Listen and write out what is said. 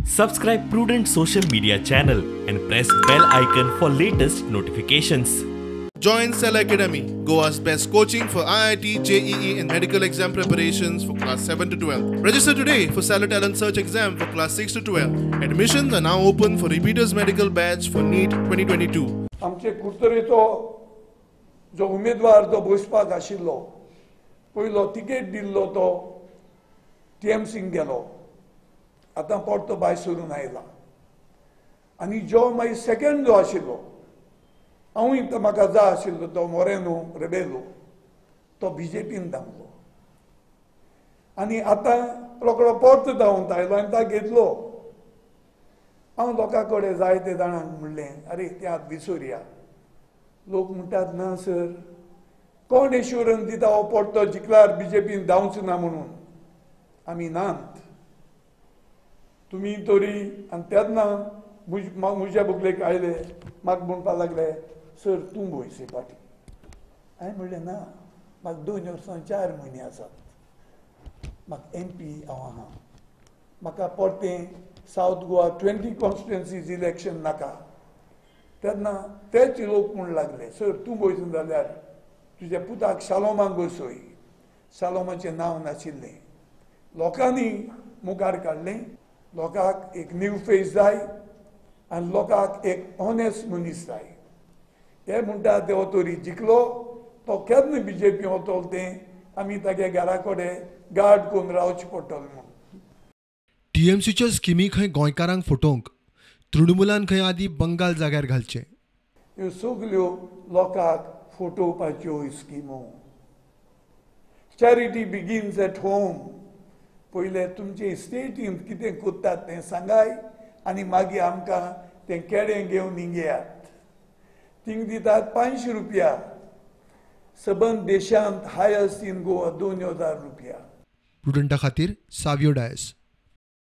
Subscribe Prudent social media channel and press bell icon for latest notifications. Join Cell Academy, Goa's best coaching for IIT, JEE and medical exam preparations for class 7 to 12. Register today for Cellar Talent Search exam for class 6 to 12. Admissions are now open for repeaters medical batch for NEET 2022. आमचे कुडतरेचो जो उमेदवार जो बसपाक आशिल्लो पयलो ticket दिल्लो तो टीएमसीन गेलो, आतां परतो भायर सरून आयला. आनी जो मागीर सेकंड जो आशिल्लो हांवूय म्हाका जाय आशिल्लो तो मोरेनो रेबेलो, तो बीजेपीन धांवलो आनी आतां रोकडो परतो धांवत आयलो आनी ताका घेतलो. हांव लोकां कडेन जायते जाणांक म्हणलें, अरे तें आतां विसरया. लोक म्हणटात ना सर, कोण एश्युरन्स दिता हो परतो जिखल्यार बीजेपीन धांवचो ना म्हणून? आमी नात, तुमी तरी. आनी तेन्ना म्हज्या बुकलेक आयले, म्हाका म्हणपाक लागले, सर तूं वयसे फाटी. हांवें म्हणलें ना, म्हाका 2 वर्सां 4 म्हयने आसात, म्हाका एम पी हांव आहा, म्हाका परतें सावथ गोवा 20 कॉन्स्टिट्युएन्सीज इलेक्शन नाका. तेन्ना तेच लोक म्हूण लागले, सर तूं वयचो जाल्यार तुज्या पुताक शालोमाक बसय. शालोमाचें नांव नाशिल्लें. लोकांनी मुखार काडलें, लोकांक एक न्यू फेस जाय आनी लोकांक एक ऑनेस्ट मनीस जाय. ते म्हणटा ते तरी जिखलो तो केन्ना बीजेपी वतलो तें आमी तागे घरा कडेन गार्ड करून रावचें पडटलें म्हणून. टीएमसीच्यो स्किमी खंय गोंयकारांक फटोवंक तृणमूलान खंय आदी बंगाल जाग्यार घालचें. ह्यो सगल्यो लोकांक फटोवपाच्यो स्किमो. Charity begins at home. पयलें तुमचे स्टेटींत कितें करतात तें सांगाय आनी मागीर आमकां तें केळें घेवन हिंगयात. थिंग दितात 500 रुपया, सबंद देशांत हायस्ट इन गोवा 2000 रुपया. प्रुडंटा खातीर सावियो डायस.